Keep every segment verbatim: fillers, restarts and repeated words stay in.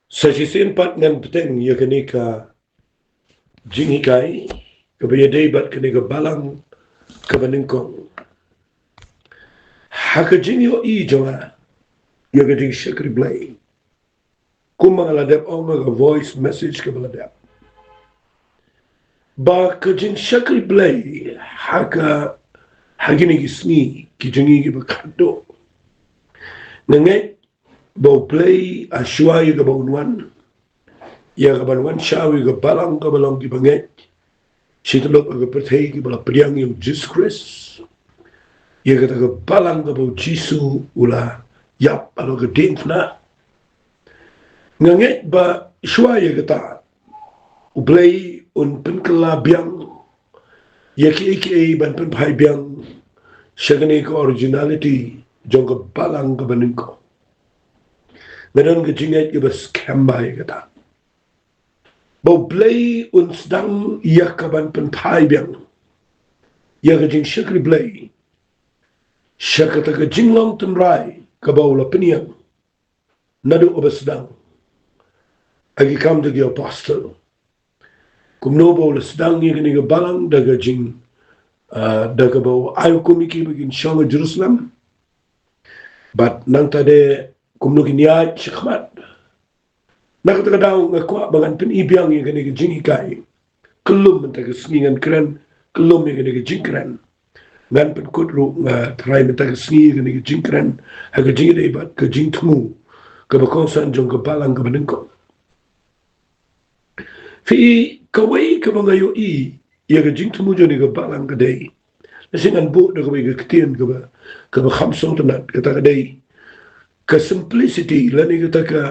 Sa shisien pat ngan bteng ïa kane ka jinghikai kaba ïadei bad kane ka balang kaba nyngkong. Ha ka jingïohi jong nga ïa ka jingshakri Blei, kumba nga la dep ong ha ka voice message kaba la dep, ba ka jingshakri Blei ha ka, ha kine ki sngi ki jong ngi kiba khatduh, nga ngeit ba U Blei ha shuwa ïa kaba un wan, ïa kaban wan shaw ïa ka balang kaba long kiba ngeit shi tyllup ha ka pyrthei kiba la pdiang ïa U Jisu Khrist, ïa kata ka balang kaba U Jisu u la ïap halor ka diengphna. Nga ngeit ba shuwa ïa kata U Blei un pynkylla biang ïa kiei kiei ban pynphai biang sha kane ka originality jong ka balang kaba nyngkong. Nga don ka jingngeit kaba skhem bha ïa kata, ba U Blei un sdang ïa kaban pynphai biang ïa ka jingshakri Blei sha kata ka jinglong tynrai kaba u la pynïeng naduh ba sdang ha Ki Kam jong ki Apostol. Kumno ba u la sdang ïa kane ka balang da ka jing, ah, da kaba u ai hukum ïa ki ba kin shong ha Jerusalem, bad nangta de kumno kin ïaid shakhmat. Na kata ka daw nga kwah ba ngan pyni biang ïa kane ka jinghikai. Kyllum mynta ka sngi ngan kren kyllum ïa kane ka jingkren. Ngan pynkut ruh, nga trai mynta ka sngi ïa kane ka jingkren ha ka jingïadei bad ka jingthmu kaba kongsan jong ka balang kaba nyngkong. Phi, kawei kaba nga ïohi ïa ka jingthmu jong kane ka balang ka dei, lehse ngan buh da kawei ka ktien kaba, kaba kham sngewtynnat, kata ka dei ka simplicity lane kata ka,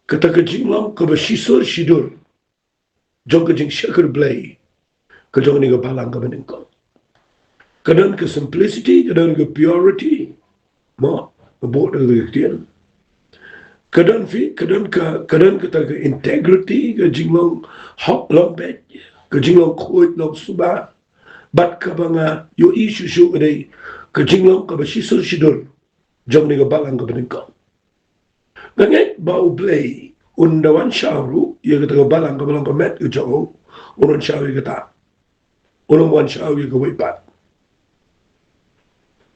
kata ka jinglong kaba shisur shidur jong ka jingshakri Blei ka jong kane ka balang kaba nyngkong. Ka don ka simplicity, ka don ka purity, mo, nga buh da ka ktien. Ka don phi, ka don ka, ka don kata ka integrity, ka jinglong hok long beit, ka jinglong khuid long suba. Bad kaba nga ïohi shuh shuh ka dei ka jinglong kaba shisur shidur jong kane ka balang kaba nyngkong. Nga ngeit ba U Blei un da wan shaw ruh ïa kata ka balang kaba long ka met ka jong u, un wan shaw ïa kata, un ym wan shaw ïa kawei pat.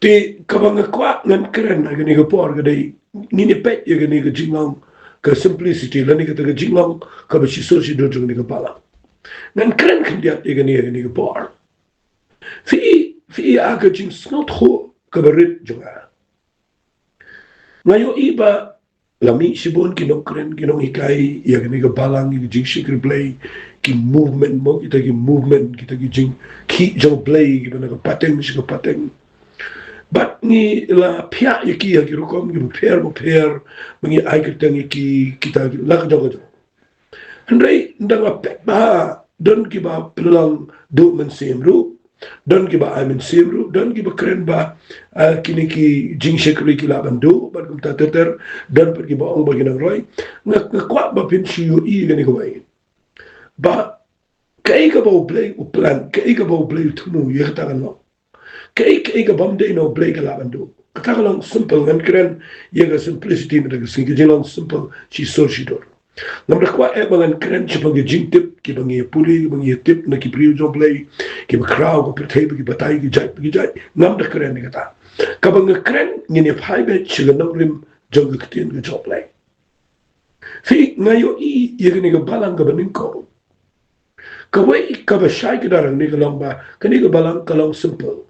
Te kaba nga kwah ngan kren ha kane ka por ka dei, ngin ïa peit ïa kane ka jinglong ka simplicity lane kata ka jinglong kaba shisur shidur jong kane ka balang. Ngan kren khyndiat ïa kane ha kane ka por. Phi, phi, ha ka jingsngewthuh kaba rit jong nga, nga ïohi ba la mih shibun ki nongkren, ki nonghikai ïa kane ka balang, ïa ka jingshakri Blei, ki movement mo, kita ki movement, kita ki jingkhih jong U Blei kiba na ka pateng sha ka pateng. Bad ngi la phiah ïa ki ha ki rukom kiba pher ba pher, ba ngi ai kyrteng ïa ki, kita ki la ka jong ka jong. Hynrei ynda nga peit bha, don kiba pynlong duh mynsiem ruh, don kiba ai mynsiem ruh, don kiba kren ba, ah, kine ki jingshakri ki lah ban duh, bad kumta ter ter, don pat kiba ong ba ki nang roi. Nga, nga kwah ba phin shu ïohi kane kawei, ba kaei kaba U Blei u plan, kaei kaba U Blei u thmu, ïa kata kan long. Kaei, kaei kaba ym dei na U Blei ka lah ban duh. Kata ka long simple, ngan kren ïa ka simplicity mynta ka sngi, ka jinglong simple shisur shidur. Ngam da kwah eh ba ngan kren shaphang ki jingtip kiba ngi ïa pule, kiba ngi ïa tip na ki briew jong U Blei, kiba khraw ka pyrthei, ba ki batai ki jait, ba ki jait. Ngam da kren ïa kata. Kaba nga kren, ngin ïa phai beit sha ka nongrim jong ka ktien ka jong U Blei. Phi, nga ïohi ïa kane ka balang kaba nyngkong. Kawei kaba shai kdar hangne ka long ba kane ka balang ka long simple.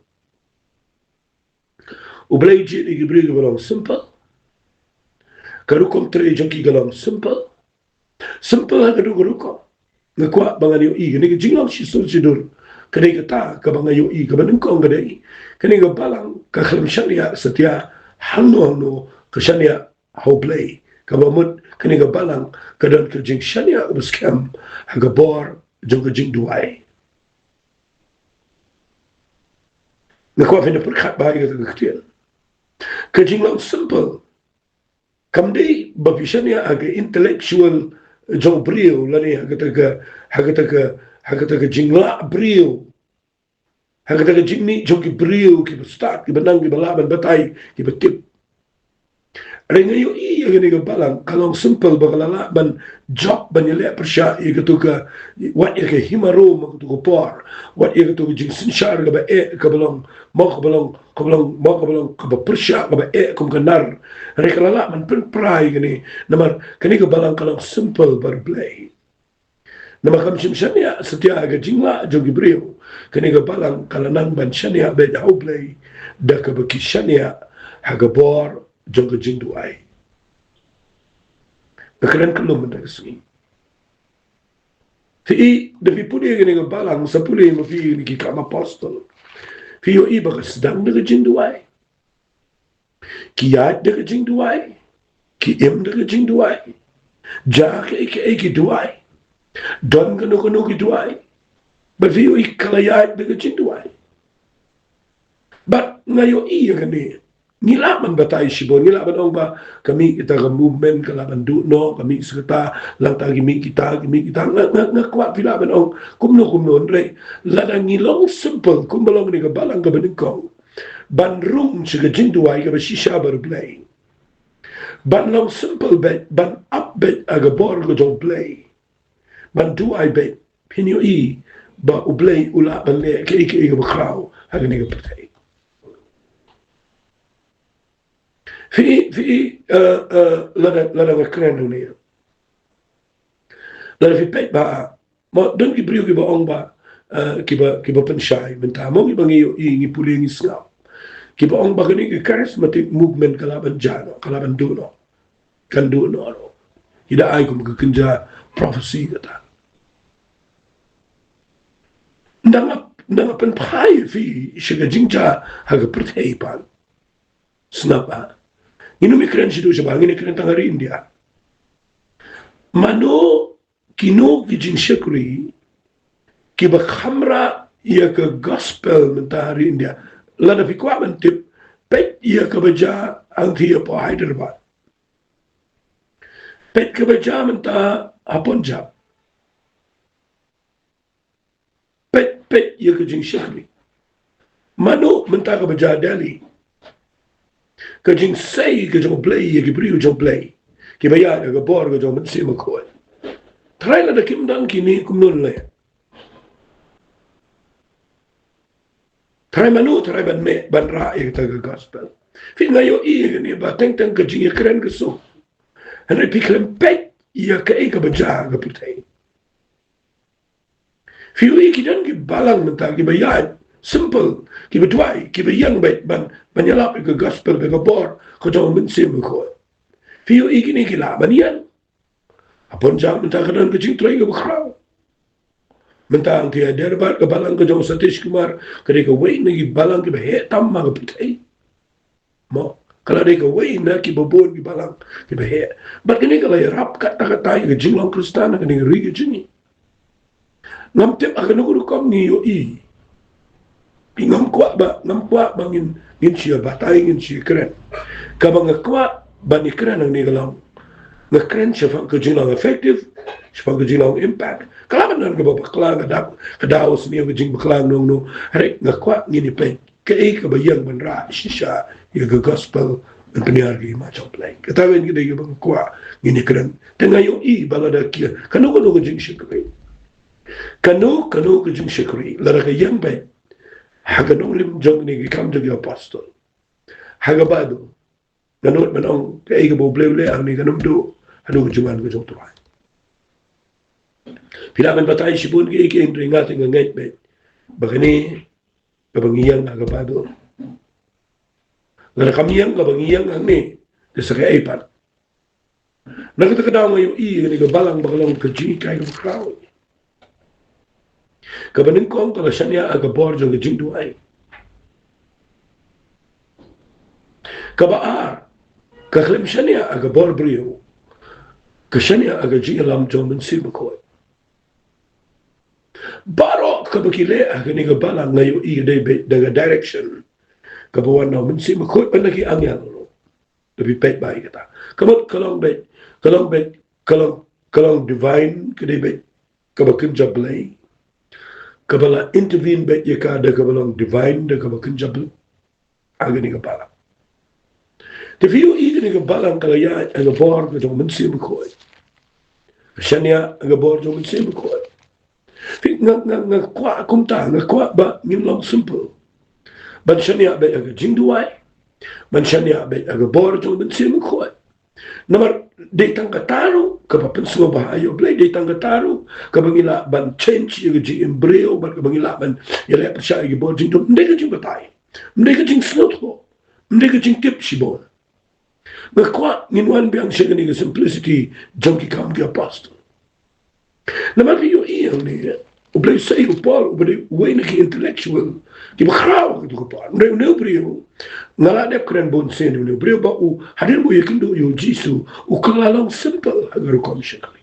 U Blei u jied ïa ki briew kiba long simple. Ka rukom trei jong ki ka long simple. Simple ha kaduh ka rukom. Nga kwah ba ngan ïohi kane ka jinglong shisur shidur. Ka dei kata kaba nga ïohi, kaba nyngkong ka dei, kane ka balang ka khlem shaniah satia hangno hangno, ka shaniah ha U Blei. Kaba mut kane ka balang ka don ka jingshaniah kaba skhem ha ka bor jong ka jingduwai. Nga kwah phin da pyrkhat bha ïa kata ka ktien. Ka jinglong simple kam dei ba phi shaniah ha ka intellectual jong u briew lane ha kata ka, ha kata ka, ha kata ka jinglah briew, ha kata ka jingmih jong ki briew kiba stad, kiba nang, kiba lah ban batai, kiba tip. Hynrei nga ïohi ïa kane ka balang ka long simple ba ka la lah ban jop ban ïaleh pyrshah ïa katu ka, wat ïa ka hima Rom ha katu ka por, wat ïa katu ka jingsynshar kaba eh, kaba long, mo kaba long, kaba long, mo kaba long kaba pyrshah, kaba eh kum ka nar. Hynrei ka la lah ban pynpra ïa kane, namar kane ka balang ka long simple bad Blei. Namar kam shym shaniah satia ha ka jinglah jong ki briew. Kane ka balang ka la nang ban shaniah beit ha U Blei da kaba ki shaniah ha ka bor jong ka jingduwai. Nga kren kyllum mynta ka sngi. Phi i, da phi pule kane ka balang, sa pule ma phi ïa ki Kam Apostol, phi ïohi ba ka sdang da ka jingduwai. Ki ïaid da ka jingduwai, ki im da ka jingduwai. Jia kaei kaei ki duwai. Don kano kano ki duwai. Bad phi ïohi ka la ïaid da ka jingduwai. Bad nga ïohi ïa kane, ngi lah ban batai shibun, ngi lah ban ong ba ka mih kita ka movement ka lah ban duh noh, ka mih sa kata, lada ki mih kita, ki mih kita. Nga, nga, nga kwah phi lah ban ong kumno kumno, hynrei lada ngi long simple kumba long kane ka balang kaba nyngkong, ban rung sha ka jingduwai kaba shisha bad U Blei, ban long simple beit, ban ap beit ha ka bor ka jong U Blei, ban duwai beit, phin ïohi ba U Blei u lah ban leh kaei kaei kaba khraw ha kane ka pyrthei. Phi i, phi i, eh, eh, lada, lada nga kren hangne, lada phi peit ba, mo, don ki briew kiba ong ba, eh, kiba, kiba pynshai mynta, mo, kiba ngi ïohi, ngi pule, ngi sngap, kiba ong ba kane ka charismatic movement ka lah ban jia noh, ka lah ban duh noh, kan duh noh ruh. Ki da ai kum ka kynja prophecy kata. Nda nga, nda nga pynphai ïa phi sha ka jingjia ha ka pyrthei pat. Sngap, ah. Ngin ym ïakren shaduh sha ba, ngin ïakren tang ha ri India. Mano, kino ki jingshakri kiba khamrah ïa ka gospel mynta ha ri India? Lada phi kwah ban tip, peit ïa kaba jia hangtei hapoh Hyderabad. Peit kaba jia mynta ha Punjab. Peit, peit ïa ka jingshakri. Mano mynta kaba jia Delhi? Ka jingsei ka jong U Blei ïa ki briew jong U Blei kiba ïaid ha ka bor ka jong U Mynsiem Bakhuid. Trai lada kim don kine kumno leh? Trai mano, trai ban mih ban rah ïa kata ka gospel? Phi, nga ïohi ïa kane ba teng teng ka jingïakren ka suk. Hynrei phi khlem peit ïa kaei kaba jia ha ka pyrthei. Phi ïohi ki don ki balang mynta kiba ïaid simple, kiba duwai, kiba ïeng beit ban, ban ïalap ïa ka gospel bad ka bor ka jong U Mynsiem Bakhuid. Phi ïohi kine ki lah ban ïeng. Ha Punjab mynta ka don ka jingtrei kaba khraw. Mynta hangtei ha Hyderabad ka balang ka jong u Satish Kumar ka dei kawei na ki balang kiba heh tam ha ka pyrthei. Mo, ka la dei kawei na kiba bun ki balang kiba heh. Bad kane ka la ïarap katta katta ïa ka jinglong Khristan ha kane ka ri ka jong ngi. Ngam tip ha kano ka rukom ngi ïohi. Ngam kwah ba, ngam kwah ba ngin, ngin shu ïa batai, ngin shu ïa kren. Kaba nga kwah ban ïa kren hangne ka long, nga kren shaphang ka jinglong effective, shaphang ka jinglong impact. Ka lah ban don kaba bakla, ka daw, ka daw sniew ka jingbakla, no, no. Hynrei nga kwah ngin ïa peit kaei kaba ïeng ban rah shisha ïa ka gospel ban pynïar ïa ka hima jong U Blei. Kata ka dei kaba nga kwah ngin ïa kren. Te nga ïohi ba lada ki, kano kano ka jingshakri, kano kano ka jingshakri, lada ka ïeng beit ha ka nongrim jong kine ki Kam jong ki Apostol, ha ka Baibl, nga nud ban ong kaei kaba U Blei u leh hangne kan ym duh haduh ka jingwan ka jong U Trai. Phi lah ban batai shibun kiei kiei, hynrei nga te nga ngeit beit ba kane kaba ngi ïeng ha ka Baibl, lada kam ïeng kaba ngi ïeng hangne, te sa kaei pat? Na kata ka daw nga ïohi ïa kane ka balang ba ka long ka jinghikai kaba khraw. Kaba nyngkong ka la shaniah ha ka bor jong ka jingduwai. Kaba ar, ka khlem shaniah ha ka bor briew, ka shaniah ha ka jingïalam jong U Mynsiem Bakhuid. Baroh kaba ki leh ha kane ka balang nga ïohi ka dei beit da ka direction kaba wan na U Mynsiem Bakhuid bad na ki angel. Da phi peit bha ïa kata, ka mut ka long beit, ka long beit, ka long, ka long divine ka dei beit kaba kynja Blei, kaba la intervene beit ïa ka da kaba long divine, da kaba kynja Blei ha kane ka balang. Te phi ïohi kane ka balang ka la ïaid ha ka bor ka jong u Mynsiem Bakhuid. Shaniah ha ka bor jong u Mynsiem Bakhuid. Phi, nga, nga, nga kwah kumta, nga kwah ba ngin long simple. Ban shaniah beit ha ka jingduwai. Ban shaniah beit ha ka bor jong u Mynsiem Bakhuid. Namar dei tang kata ruh kaba pynsngewbha ïa U Blei, dei tang kata ruh kaba ngi lah ban change ïa ka jingim briew, bad kaba ngi lah ban ïaleh pyrshah ïa ki bor jingdum. Ym dei ka jingbatai, ym dei ka jingsngewthuh, ym dei ka jingtip shibun. Nga kwah ngin wan biang sha kane ka simplicity jong ki Kam ki Apostol. Namar phi ïohi hangne, U Blei sa ïa u Paul uba dei uwei na ki intellectual kiba khraw ha kato ka por. Hynrei une u briew, nga la dep kren bun sien ïa une u briew ba u, hadien ba u ïakynduh ïa u Jisu, u kylla long simple ha ka rukom shakri.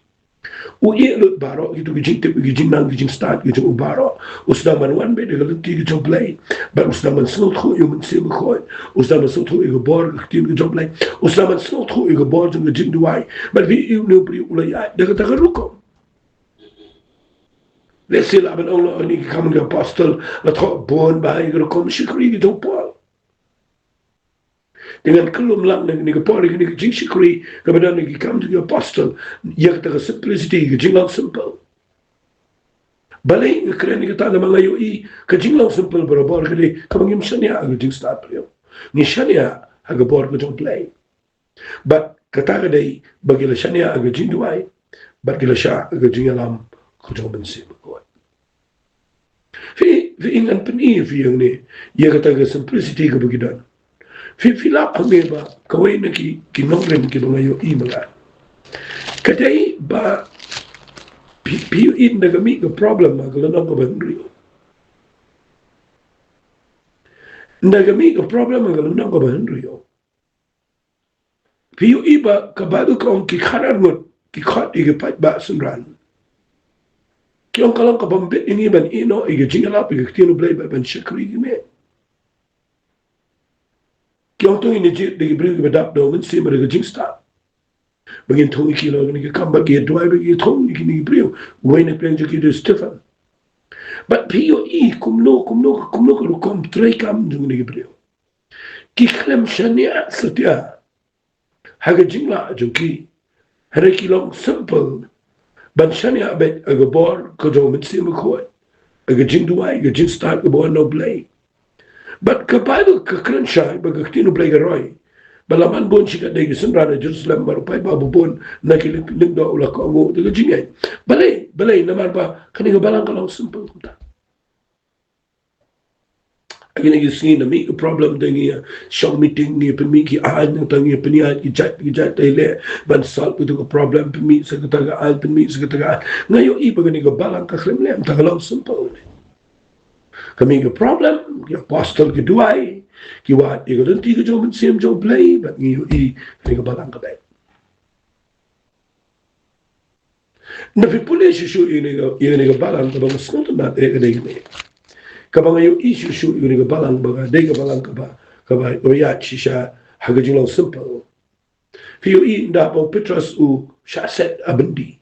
U ïeh lut baroh kito ki jingtip, ki jingnang, ki jingstad ki jong u baroh. U sdang ban wan beit da ka lynti ka jong U Blei. Bad u sdang ban sngewthuh ïa u Mynsiem Bakhuid. U sdang ban sngewthuh ïa ka bor ka ktien ka jong U Blei. U sdang ban sngewthuh ïa ka bor jong ka jingduwai. Bad phi ïohi une u briew u la ïaid da kata ka rukom. Lehse lah ban ong, la ong, kine ki Kam ki Apostol la thoh bun bha ïa ka rukom shakri ka jong u Paul. Te ngan kyllum lang na kane ka por, kane ka jingshakri kaba don ha ki Kam ki Apostol, ïa kata ka simplicity, ka jinglong simple. Balei nga kren ïa kata? Namar nga ïohi ka jinglong simple barabor ka dei kaba ngim shaniah ha ka jingstad briew. Ngi shaniah ha ka bor ka jong U Blei. Bad kata ka dei ba ki la shaniah ha ka jingduwai, bad ki la shah ha ka jingïalam ka jong u Mynsiem Bakhuid. Phi, phi, ngan pyni ïa phi hangne ïa kata ka simplicity kaba ki don. Phi, phi lap hangne ba kawei na ki, ki nongrim kiba nga ïohi ma nga, ka dei ba phi, phi ïohi ynda ka mih ka problem ha ka lynnong kaba hynriew. Ynda ka mih ka problem ha ka lynnong kaba hynriew, phi ïohi ba ka Baibl ka ong ki khadar ngut ki khot ïa ki paidbah synran. Ki ong ka long kaba mbit ïa ngi ban ïehnoh ïa ka jingïalap ïa ka ktien U Blei bad ban shakri ïa ki miet. Ki ong to ngin ïa jied da ki briew kiba dap da u Mynsiem bad da ka jingstad. Ba ngin thung ïa ki, la ong, ïa ki kam, ba ki ïa duwai, ba ki ïa thung ïa kine ki briew. Uwei na pdeng jong ki u dei u Stephan. Bad phi ïohi kumno, kumno, kumno ka rukom treikam jong kine ki briew. Ki khlem shaniah satia ha ka jinglah jong ki. Hynrei ki long simple ban shaniah beit ha ka bor ka jong u Mynsiem Bakhuid, ha ka jingduwai, ka jingstad kaba wan na U Blei. Bad ka Baibl ka kren shai ba ka ktien U Blei ka roi ba la man bun shikatdei ki synran ha Jerusalem, bad u paidbah uba bun na ki lyng, lyngdoh u la kohnguh da ka jingngeit. Balei, balei? Namar ba kane ka balang ka long simple kumta. Ha kine ki sngi ynda mih ka problem te ngi ïa shong meeting, ngi pynmih ki aiñ, nangta ngi pynïaid ki jait ki jait, te leh ban solve kito ki problem, pynmih sa kata ka aiñ, pynmih sa kata ka aiñ. Nga ïohi ba kane ka balang ka khlem leh kumta, ka long simple. Ka mih ka problem, ki apostol ki duwai, ki wad ïa ka lynti ka jong u Mynsiem jong U Blei, bad ngi ïohi kane ka balang ka beit. Ynda phi pule shuh shuh ïa kane ka, ïa kane ka balang kaba nga sngewtynnat eh ka dei kane. Kaba nga ïohi shuh shuh ïa kane ka balang ba ka dei ka balang kaba, kaba ïaid shisha ha ka jinglong simple. Phi ïohi ynda ba u Petros u shah set ha byndi.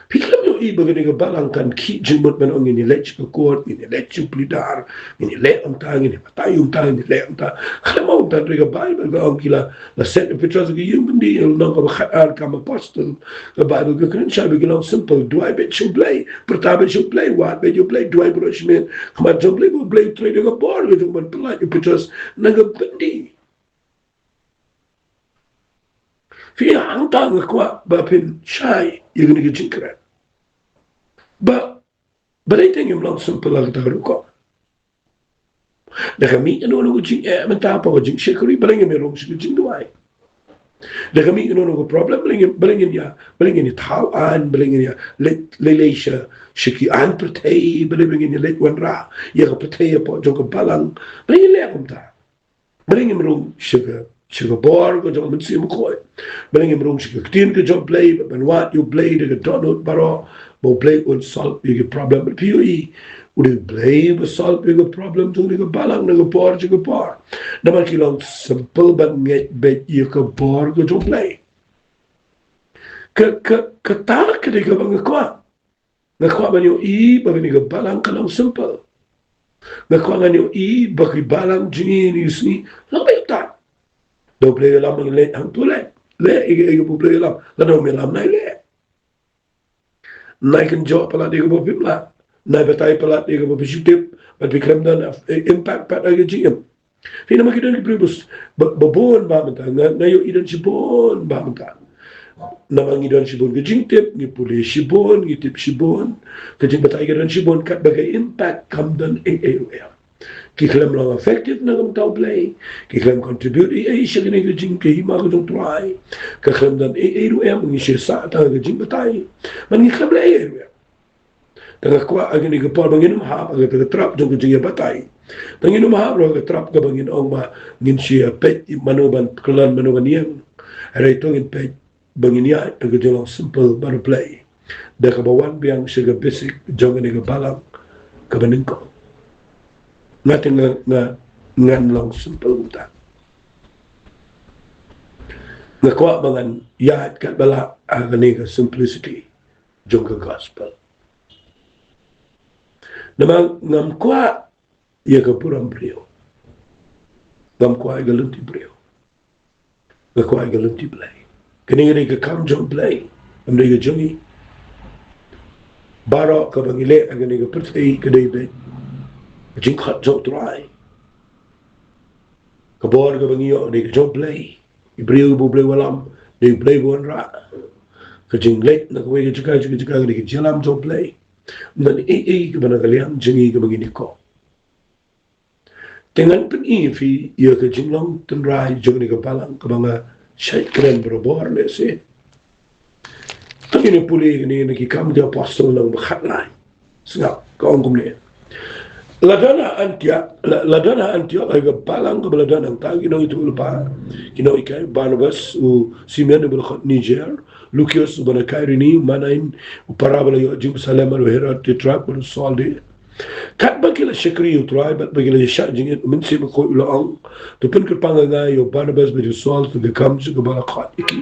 Phi khlem ïohi ba kane ka balang kan khih jingmut ban ong ngin ïa leit sha ka court, ngin ïa leit sha u pleader, ngin ïa leh kumta, ngin ïa batai kumta, ngin ïa leh kumta. Khlem ong kumta, hynrei ka Baibl ka ong ki la, la set u Petros ha ka ïing byndi, ha ka lynnong kaba khatar Kam Apostol. Ka Baibl ka kren shai ba ki long simple, duwai beit sha U Blei, pyrta beit sha U Blei, wad beit ïa U Blei, duwai baroh shi miet ha khmat jong U Blei, ba U Blei u trei da ka bor ka jong u ban pyllait u Petros na ka byndi. Phi ïa, hangta nga kwah ba phin shai ïa kane ka jingkren. Ba, balei te ngim long simple ha kata ka rukom? Da ka mih kano kano ka jingeh mynta, hapoh ka jingshakri, balei ngim ïa rung sha ka jingduwai? Da ka mih kano kano ka problem, balei ngim, balei ngin ïa, balei ngin ïa thaw aiñ, balei ngin ïa leit lei lei sha, sha ki aiñ pyrthei, balei, balei ngin ïa leit wanrah ïa ka pyrthei hapoh jong ka balang? Balei ngin leh kumta? Balei ngim rung sha ka, sha ka bor ka jong u Mynsiem Bakhuid? Balei ngim rung sha ka ktien ka jong U Blei, ban wad ïa U Blei da ka dohnud baroh, ba U Blei un solve ïa ki problem? Bad phi ïohi, u dei U Blei ba solve ïa ka problem jong kane ka balang na ka por sha ka por. Namar ki long simple ban ngeit beit ïa ka bor ka jong U Blei. Ka, ka, kata ka dei kaba nga kwah. Nga kwah ban ïohi ba kane ka balang ka long simple. Nga kwah ngan ïohi ba ki balang jong ngi ine i sngi long beit kumta. Da U Blei u ïalam, ngi leh hangto leh. Leh ïa kaba U Blei u ïalam. Lada um ïalam, nai leh. Nai kynjoh palat ïa kaba phim lah. Nai batai palat ïa kaba phi shu tip. Bad phi khlem don, eh, impact pat ha ka jingim. Phi, namar ki don ki briew ba, ba bun bha mynta. Nga, nga ïohi don shibun bha mynta. Namar ngi don shibun ka jingtip, ngi pule shibun, ngi tip shibun. Ka jingbatai ka don shibun, katba ka impact kam don ei ei ruh em. Ki khlem long effective na ka bynta U Blei. Ki khlem contribute ei ei sha kane ka jing, ka hima ka jong U Trai. Ka khlem don ei ei ruh em, ngi shu sah tang ha ka jingbatai. Bad ngi khlem leh ei ei ruh em. Te nga kwah ha kane ka por ba ngin ym hap ha kata ka trap jong ka jingïabatai. Te ngin ym hap ruh ha ka trap kaba ngin ong ba ngin shu ïa peit mano ban kyllon, mano ban ïeng. Hynrei to ngin peit ba ngin ïaid ha ka jinglong simple bad U Blei. Da kaba wan biang sha ka basic jong kane ka balang kaba nyngkong. Nga te nga, nga, ngan long simple kumta. Nga kwah ba ngan ïaid katba lah ha kane ka simplicity jong ka gospel. Namar ngam kwah ïa ka burom briew. Ngam kwah ïa ka lynti briew. Nga kwah ïa ka lynti Blei. Kane ka dei ka kam jong Blei. Kam dei ka jong ngi. Baroh kaba ngi leh ha kane ka pyrthei ka dei beit ka jingkhot jong U Trai. Ka bor kaba ngi ïoh ka dei ka jong Blei. I briew ba U Blei u ïalam, dei U Blei ba u wanrah. Ka jingleit na kawei ka jaka sha ka jaka ka dei ka jingïalam jong Blei. Ym don ei ei kaba na ka liang jong ngi kaba ngin ïakob. Te ngan pyni ïa phi ïa ka jinglong tynrai jong kane ka balang kaba nga shait kren barabor lehse. Te ngin pule kane na Ki Kam ki Apostol lynnong ba khatlai. Sngap, ka ong kumne. La don ha Antiok, la, la don ha Antiok, ha ka balang kaba la don hangta, ki nongïathuhlypa, ki nonghikai, Barnabas, u Simeon uba la khot Niger, Lukios uba na Kairini, Manain, u para ba la ïoh jingpynshlur, u Herod Tetrak, bad u Saul de. Katba ki la shakri ïa U Trai, bad ba ki la ïashah jingit, U Mynsiem Bakhuid u la ong, to pynkyrpang ïa nga ïa u Barnabas bad ïa u Saul sha ka kam sha kaba la khot ïa ki.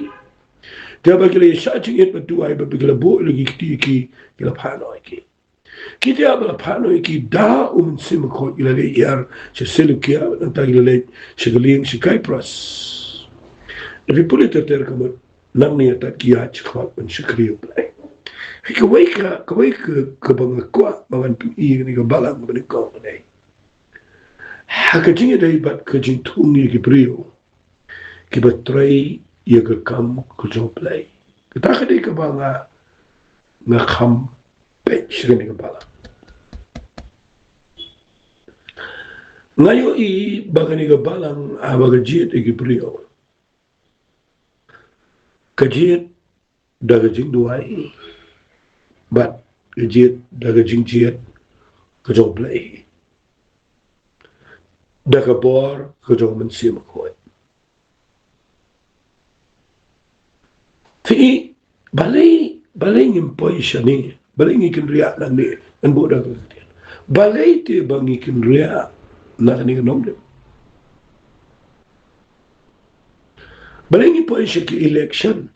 Te haba ki la ïashah jingit bad duwai, bad ba ki la buh ïa la ki kti ïa ki, ki la phah noh ïa ki. Ki te haba la phah noh ïa ki da U Mynsiem Bakhuid, ki la leit hiar sha Selukia, nangta ki la leit sha ka lieng sha Kaipras. Lada phi pule ter ter ka mut, nangne tad ki ïaid shakhmat ban shakri ïa U Blei. Hei kawei ka, kawei ka, kaba nga kwah ba ngan pyni ïa kane ka balang kaba nyngkong ka dei ha ka jingïadei bad ka jingthung ïa ki briew kiba trei ïa ka kam ka jong U Blei. Kata ka dei kaba nga, nga kham peit sha kane ka balang. Nga ïohi ba kane ka balang haba ka jied ïa ki briew, ka jied da ka jingduwai bad ka jied da ka jingjied ka jong U Blei, da ka bor ka jong U Mynsiem Bakhuid. Te balei, balei ngim poi shane, balei ngi kynriah nangne, ngan buh da ka ktien. Balei te ba ngi kynriah na kane ka nongrim? Balei ngi poi sha ki election?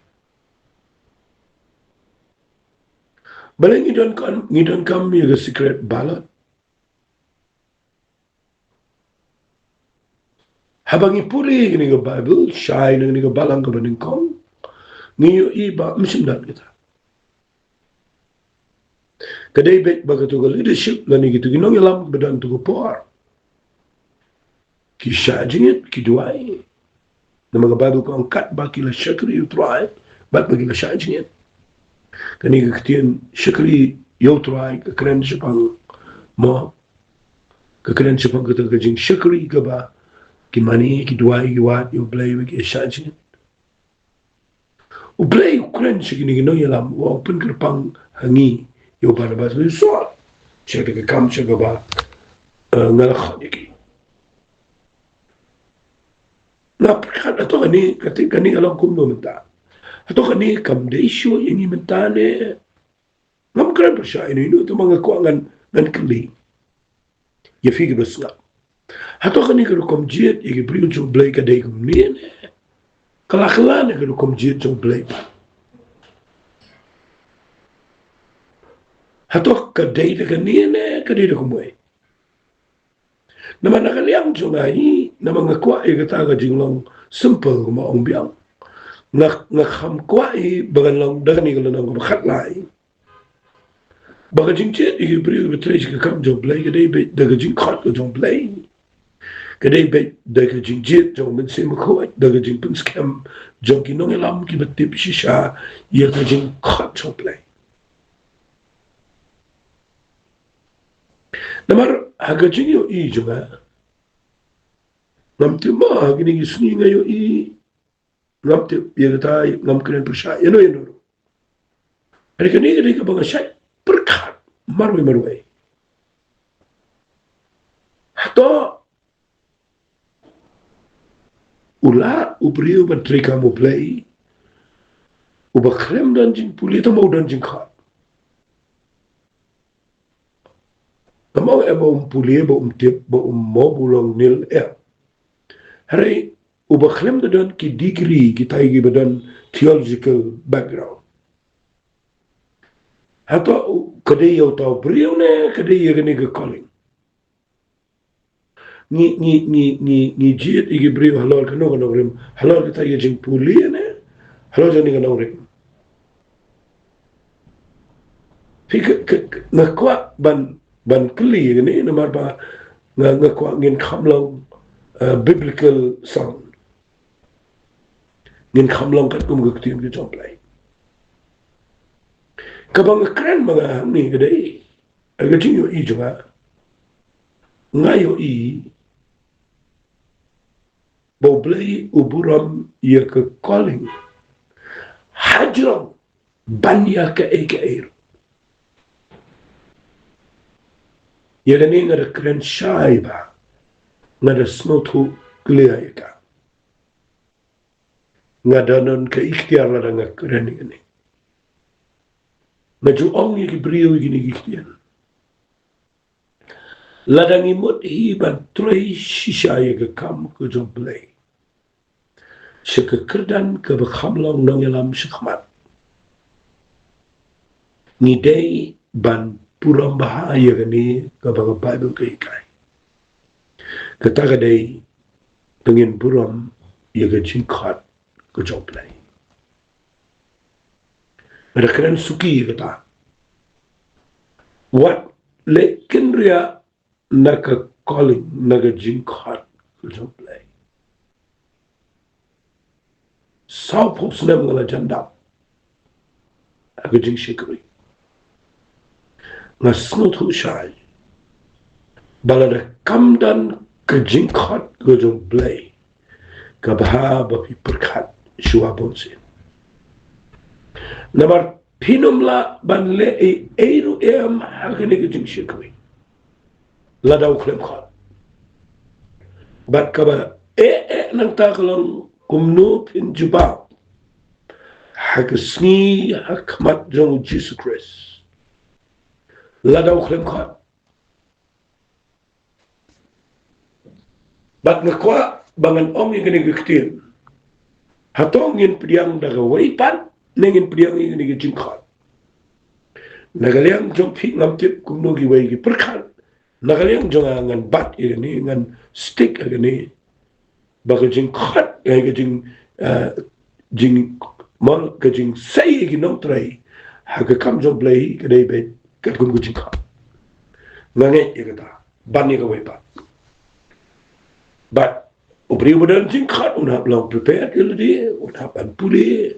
Balei ngi donkam, ngi donkam ïa ka secret ballot? Haba ngi pule ïa kane ka Baibl, shai na kane ka balang kaba nyngkong, ngi ïohi ba ym shym don kata. Ka dei beit ba kato ka leadership lane kito ki nongïalam ba don kato ka por, ki shah jingit, ki duwai. Namar ka Baibl ka ong katba ki la shakri ïa U Trai bad ba ki la shah jingit. Kane ka ktien shakri ïa U Trai ka kren shaphang, mo, ka kren shaphang kata ka jingshakri kaba ki mane, ki duwai, ki wad ïa U Blei bad ki shah jingit. U Blei u kren sha kine ki nongïalam, u pynkyrpang ha ngi ïa u Barnabas bad u Saul sha kata ka kam sha kaba, eh, nga la khot ïa ki. Nga pyrkhat, hato kane, kata kane ka long kumno mynta? Hato kane kam dei shuh ïa ngi mynta ne? Ngam kren pyrshah ïano ïano, tangba nga kwah ngan, ngan kylli ïa phi kiba sngap. Hato kane ka rukom jied ïa ki briew jong U Blei ka dei kumne ne ka la kylla na ka rukom jied jong U Blei pat? Hato ka dei da kane ne ka dei da kumwei? Namar na ka liang jong nga hi, namar nga kwah ïa kata ka jinglong simple kumba ong biang. Nga, nga kham kwah i ba kan long da kane ka lynnong kaba khatlai. Ba ka jingjied ïa ki briew ba trei sha ka kam jong U Blei ka dei beit da ka jingkhot ka jong U Blei. Ka dei beit da ka jingjied jong U Mynsiem Bakhuid, da ka jingpynskhem jong ki nongïalam kiba tip shisha ïa ka jingkhot jong U Blei. Namar ha ka jingïohi jong nga, ngam tip ma ha kine ki sngi nga ïohi, ngam tip ïa kata, ngam kren pyrshah ïano ïano ruh. Hynrei kane ka dei kaba nga shait pyrkhat marwei marwei. Hato u lah u briew ban trei kam U Blei uba khlem don jingpule tang ba u don jingkhot? Nga ong em ba um pule, ba um tip, ba um mo, ba u long nil, em. Hynrei uba khlem da don ki degree, kitai kiba don theological background. Hato u, ka dei ïa uta u briew ne ka dei ïa kane ka calling? Ngi, ngi, ngi, ngi, ngi jied ïa ki briew halor kano ka nongrim, halor kata ka jingpule ne halor kane ka nongrim? Phi ka, ka, ka, nga kwah ban, ban kylli ïa kane namar ba nga, nga kwah ngin kham long, uh, biblical sound. Ngin kham long katkum ka ktien ka jong U Blei. Kaba nga kren ma nga hangne ka dei, ha ka jingïohi jong nga, nga ïohi ba U Blei u burom ïa ka calling hajrong ban ïa kaei kaei ruh. Ïa kane nga da kren shai ba nga da sngewthuh clear ïa ka. Nga da don ka iktiar lada nga kren ïa kane. Nga ju ong ïa ki briew ïa kine ki ktien. Lada ngi mut hi ban trei shisha ïa ka kam ka jong U Blei sha ka kyrdan kaba kham long nongïalam shakhmat, ngi dei ban burom bha ïa kane kaba ka Baibl ka hikai. Kata ka dei ba ngin burom ïa ka jingkhot ka jong U Blei. Nga da kren suki ïa kata. Wat leh kynriah na ka calling, na ka jingkhot ka jong U Blei. Sawphew snem nga la jan dap ha ka jingshakri. Nga sngewthuh shai ba lada kam don ka jingkhot ka jong U Blei, ka bha ba phi pyrkhat shuwa bunsien. Namar phin ym lah ban leh ei ei ruh em ha kane ka jingshakri lada u khlem khot. Bad kaba eh eh nangta ka long kumno phin jubab ha ka sngi ha khmat jong U Jisu Khrist lada u khlem khot. Bad nga kwah ba ngan ong ïa kane ka ktien. Hato ngin pdiang da kawei pat ne ngin pdiang ïa kane ka jingkhot? Na ka liang jong phi ngam tip kumno kiwei ki pyrkhat. Na ka liang jong nga ngan bat ïa kane, ngan stick ïa kane. Ba ka jingkhot, eh, ka jing, eh, jing, mo, ka jingsei ïa ki nongtrei ha ka kam jong U Blei ka dei beit katkum ka jingkhot. Nga ngeit ïa kata. Ban ïa kawei pat. Bad u briew ba don jingkhot un hap long prepared ïa lade, un hap ban pule,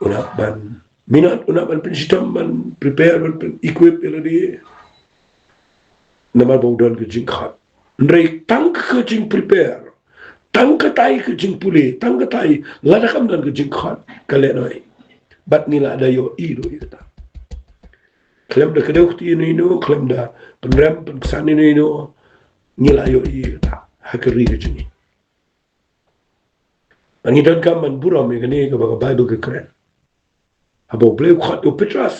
un hap ban minot, un hap ban pynshitom, ban prepare, ban pyn-equip ïa lade. Namar ba u don ka jingkhot. Hynrei tang ka jingprepare, tang katai ka jingpule, tang katai, lada kam don ka jingkhot, ka lehnoh. Bad ngi la da ïohi ruh ïa kata. Khlem da kdew kti ïano ïano, khlem da pynrem pynksan ïano ïano, ngi la ïohi ïa kata ha ka ri ka jong ngi. Ngi donkam ban burom ïa kane kaba ka Baibl ka kren. Haba U Blei u khot ïa u Petros,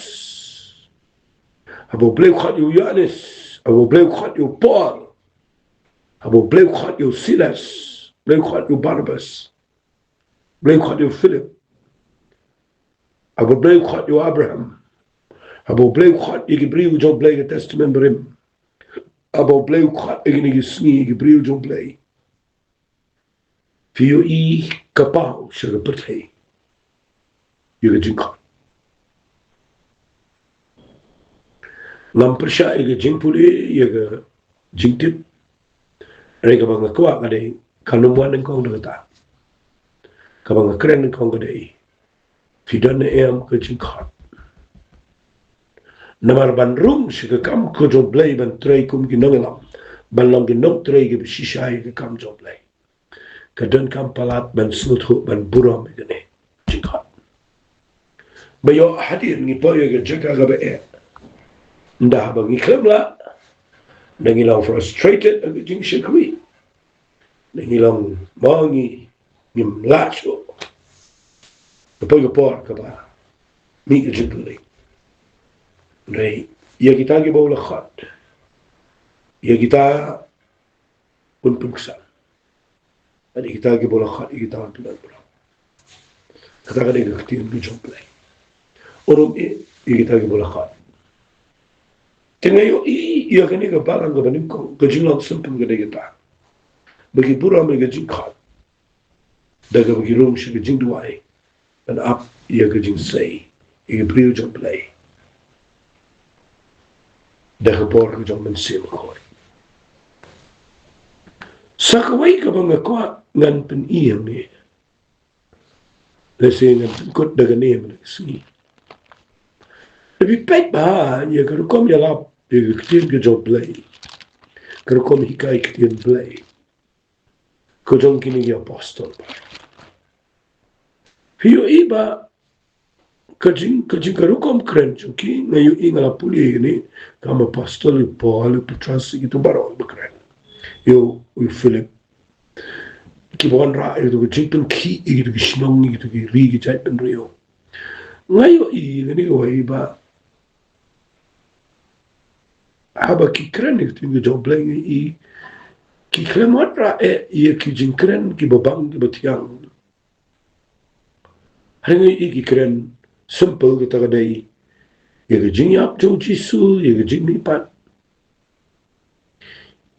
haba U Blei u khot ïa u Ïoannis, haba U Blei u khot ïa u Paul, haba U Blei u khot ïa u Silas, U Blei u khot ïa u Barnabas, U Blei u khot ïa u Philip, haba U Blei u khot ïa u Abraham, haba U Blei u khot ïa ki briew jong U Blei ka Testament Barim, haba U Blei u khot ïa kine ki sngi ïa ki briew jong U Blei. Phi ïohi ka paw sha ka pyrthei ïa ka jingkhot. Ngam pyrshah ïa ka jingpule ïa ka jingtip. Hynrei kaba nga kwah ka dei, kan ym wan nyngkong da kata. Kaba nga kren nyngkong ka dei, phi don ne em ka jingkhot? Namar ban rung sha ka kam ka jong U Blei, ban trei kum ki nongïalam, ban long ki nongtrei kiba shisha ïa ka kam jong U Blei, ka donkam palat ban sngewthuh, ban burom ïa kane ka jingkhot. Ba ïoh hadien ngi poi ïa ka jaka kaba eh, ynda haba ngi khlem lah, ynda ngi long frustrated ha ka jingshakri, ynda ngi long, ma ngi, ngim lah shuh, ka poi ka por kaba mih ka jingpyllait. Hynrei ïa kita kiba U la khot, ïa kita un pynksan. Bad ïa kita kiba U la khot, ïa kita un pyndonkam. Kata ka dei ka ktien ka jong U Blei. U rung eh ïa kita kiba U la khot. Te nga ïohi ïa kane ka balang kaba nyngkong, ka jinglong symptom ka dei kata, ba ki burom ïa ka jingkhot da kaba ki rung sha ka jingduwai, ban ap ïa ka jingsei ïa ka briew jong U Blei da ka bor ka jong U Mynsiem Bakhuid. Sa kawei kaba nga kwah ngan pyni hangne, lehse ngan pynkut da kane mynta ka sngi. Te phi peit bha ïa ka rukom ïalap ïa ka ktien ka jong U Blei, ka rukom hikai ktien Blei ka jong kine ki apostol. Phi ïohi ba ka jing, ka jing, ka rukom kren jong ki, nga ïohi, nga la pule ïa kine, ka apostol, u Paul, u Petros, kito baroh ba kren, ïa u Philip, kiba wanrah ïa kito ki jingpynkhih ïa kito ki shnong, ïa kito ki ri ki jaitbynriew. Nga ïohi ïa kine kawei ba haba ki kren ïa ka ktien ka jong U Blei, nga ïohi ki khlem wanrah eh ïa ki jingkren kiba bang kiba thiang. Hynrei nga ïohi ki kren simple, kata ka dei ïa ka jingïap jong U Jisu, ïa ka jingmihpat,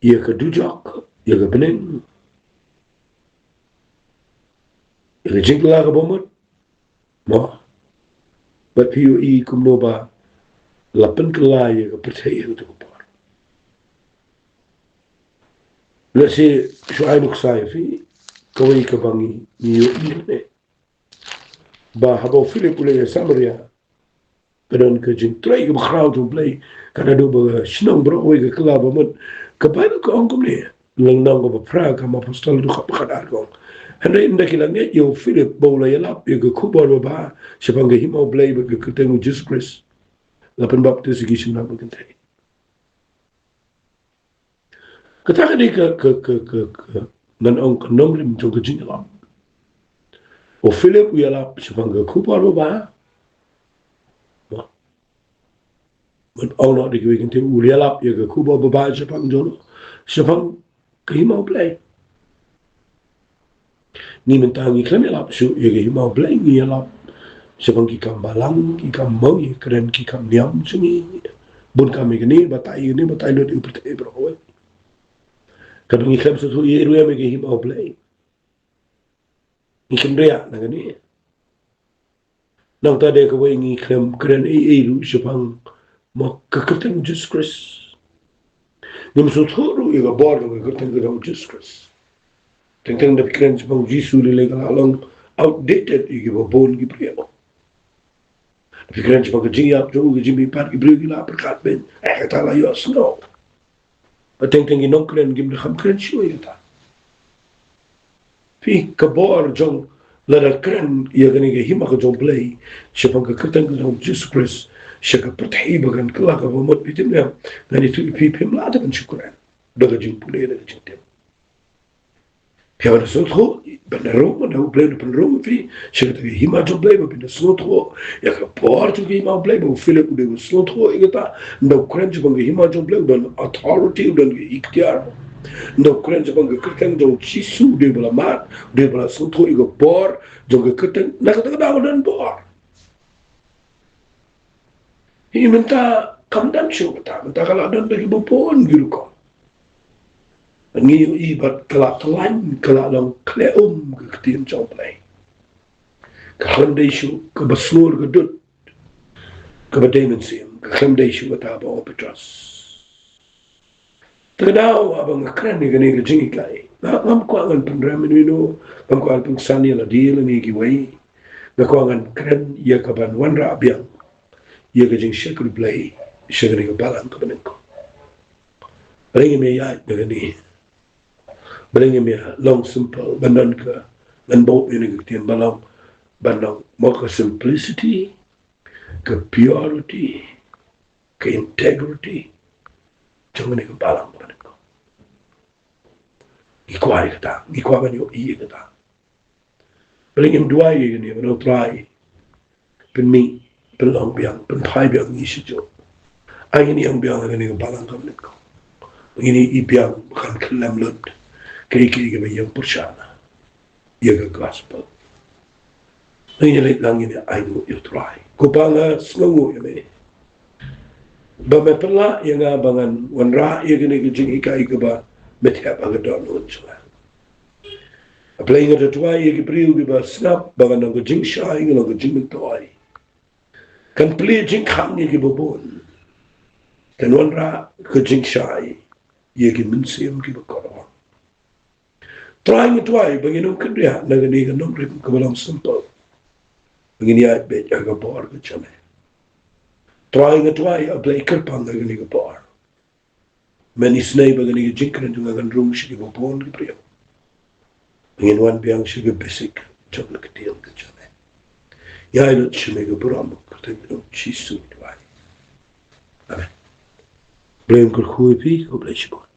ïa ka dujok, ïa ka bneng, ïa ka jingkylla kaba mut. Mo, bad phi ïohi kumno ba la pynkylla ïa ka pyrthei ha kato ka por. Lehse shu ai nuksa ïa phi kawei kaba ngi, ngi ïohi hangne, ba haba u Philip u leit ha Samaria, ka don ka jingtrei kaba khraw jong U Blei, ka naduh ba ka shnong baroh kawei ka kylla ba mut. Ka Baibl ka ong kumne, Lynnong kaba phra, Kam Apostol, dkhot ba khatar, ka ong: Hynrei ynda ki la ngeit ïa u Philip ba u la ïalap ïa ka khubor babha shaphang ka hima U Blei bad ka kyrteng U Jisu Khrist, la pynbaptis ïa ki shynrang bad kynthei. Kata ka dei ka, ka, ka, ka, ka, ngan ong ka nongrim jong ka jingïalap. U Philip u ïalap shaphang ka khubor babha. Mo, ngan ong noh da kiwei ki ktien, u ïalap ïa ka khubor babha shaphang jong, shaphang ka hima U Blei. Ngi mynta ngi khlem ïalap shuh ïa ka hima U Blei, ngi ïalap shaphang ki kam balang, ki kam mo, ngi kren ki kam niam jong ngi. Bun kam ïa kane, batai ïa kane, batai lut ïa u pyrthei baroh kawei. Katba ngi khlem sngewthuh ïa ruh ïa ka hima U Blei, ngi kynriah na kane. Nangta de kawei ngi khlem kren ei ei ruh shaphang, mo, ka kyrteng Jisu Khrist. Ngim sngewthuh ruh ïa ka bor jong ka kyrteng ka jong Jisu Khrist. Teng teng da phi kren shaphang Jisu lei lei ka la long outdated ïa kiba bun ki briew. Da phi kren shaphang ka jingïap jong u, ka jingmihpat, ki briew ki la pyrkhat beiñ, eh, kata la ïohsngew. Ba teng teng ki nongkren kim da kham kren shuh ïa kata. Phi, ka bor jong, lada kren ïa kane ka hima ka jong U Blei shaphang ka kyrteng ka jong Jisu Khrist sha ka pyrthei ba kan kylla kaba mut, phi tip ne em, ngan ïathuh ïa phi, phim lah te ban shu kren da ka jingpule, da ka jingtip. Phi hap ban da sngewthuh, ban da rung, ban da U Blei u pynrung ïa phi sha kata ka hima jong U Blei, ba phin da sngewthuh ïa ka bor jong ka hima U Blei, ba u Philip u dei ba sngewthuh ïa kata. Ynda u kren shaphang ka hima jong U Blei, u don authority, u don ka iktiar. Ynda u kren shaphang ka kyrteng jong Jisu, u dei ba la mad, u dei ba la sngewthuh ïa ka bor jong ka kyrteng. Na kata ka daw u don bor. Hi, mynta kam don shuh kata, mynta ka la don da kiba bun ki rukom. Ngi ïohi bad ka la tlain, ka la long khlem um ka ktien jong U Blei. Ka khlem dei shuh kaba sngur ka dud kaba dei mynsiem, ka khlem dei shuh kata ba ong Petros. Te ka daw ba nga kren ïa kane ka jinghikai, nga ngam kwah ngan pynrem ïa uno, ngam kwah ngan pynksan ïa lade lane ïa kiwei. Nga kwah ngan kren ïa ka ban wanrah biang ïa ka jingshakri Blei sha kane ka balang kaba nyngkong. Balei ngim ïaid na kane? Balei ngim ïa long simple? Ban don ka, ngan buh ïa kane ka ktien, ban long, ban long mo ka simplicity, ka purity, ka integrity jong kane ka balang kaba nyngkong. Ngi kwah ïa kata, ngi kwah ban ïohi ïa kata. Balei ngim duwai ïa kane, ban ong Trai, pynmih, pynlong biang, pynphai biang ïa ngi shuh. Ai ngin ïeng biang ïa kane ka balang kaba nyngkong. Ngin ïeng biang ba kan khlem lut kaei kaei kaba ïeng pyrshah ïa ka gospel. Ngin ïa leit lang, ngin ïa ainguh ïa U Trai. Ko Pa, nga sngewnguh ïa me ba me pynlah ïa nga ba ngan wanrah ïa kane ka jinghikai kaba me thep ha ka dohnud jong nga. A Blei, nga da duwai ïa ki briew kiba sngap ba kan long ka jingshai, kan long ka jingmyntoi. Kan plie jingkhang ïa kiba bun. Kan wanrah ka jingshai ïa ki mynsiem kiba kordor. Trai, nga duwai ba ngin ym kynriah na kane ka nongrim kaba long simple. Ba ngin ïaid beit ha ka bor ka jong me. Trai, nga duwai, A Blei, kyrpang ha kane ka bor. Men isynei ba kane ka jingkren jong nga kan rung sha kiba bun ki briew. Ngin wan biang sha ka basic jong ka ktien ka jong me. Ïa ïa sha me ka burom, ka kyrteng jong U Jisu ngi duwai. Amen. Blei un kyrkhu ïa phi, khublei shibun.